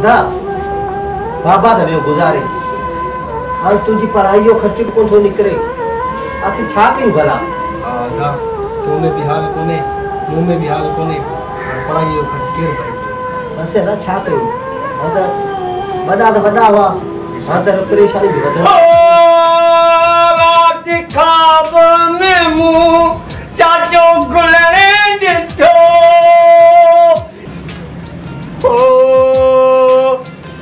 ادا بابا ته ويو گذاري، هاڻ تنهنجي پڙهائي جو خرچ به ڪونه ٿو نڪري، آخر ڇا ڪيون ڀلا؟ ها ادا، تو ۾ به حال ڪونهي، مون ۾ به حال ڪونهي، هاڻ پڙهائي جو خرچ ڪير ڀريندو؟ بس ادا ڇا ڪيون، هاڻ ته وڏا ته وڏا هئا، هاڻ ته پريشاني به وڌندي. رات خواب ۾ مون چاچو گلڻ ڏٺو. هو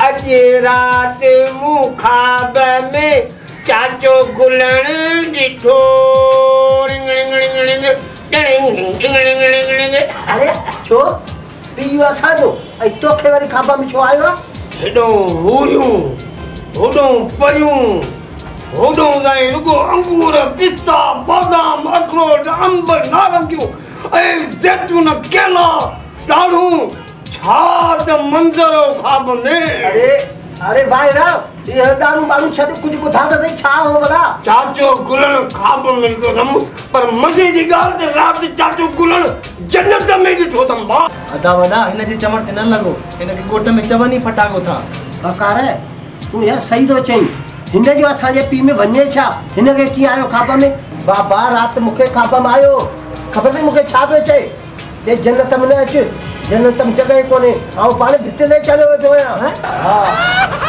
اڄ رات مون خواب ۾ چاچو گلڻ ڏٺو. اري ڇو پيء اسان جو ۽ توکي وري خواب ۾ ڇو آيو آ؟ هيڏون حوريون هوڏون پريون هوڏون سائين رڳو انگور پستا بادام اخروٽ انب نارنگيون ۽ زيتون ڪيلا ڏاڙهون ڇا ته منظر هو خواب ۾. اري اري ڀائرا اهي ڏاڙهون ٻاڙهون ڇڏ ڪجهه ٻڌاء ته سهي ڇا هو ڀلا؟ چاچو گلڻ خواب ۾ ڏٺو اٿم پر مزي جي ڳالهه ته رات چاچو گلڻ جنت ۾ ڏٺو اٿم ڀاء. ادا وڏا هن جي چوڻ تي نه لڳو هن کي ڳوٺ ۾ چون ئي ڦٽاڪو ٿا. وقار تون يار صحيح ٿو چئين هن جو اسان جي پيء ۾ وڃي ڇا هن کي ڪيئن آيو خواب ۾؟ بابا رات مون کي خواب ۾ آيو خبر اٿئي مون کي ڇا پيو چئي؟ چي جنت ۾ نه اچ، جنت ۾ جڳهه ئي ڪونهي، آئون پاڻ ڀت تي چڙهيو ويٺو آهيان. ها.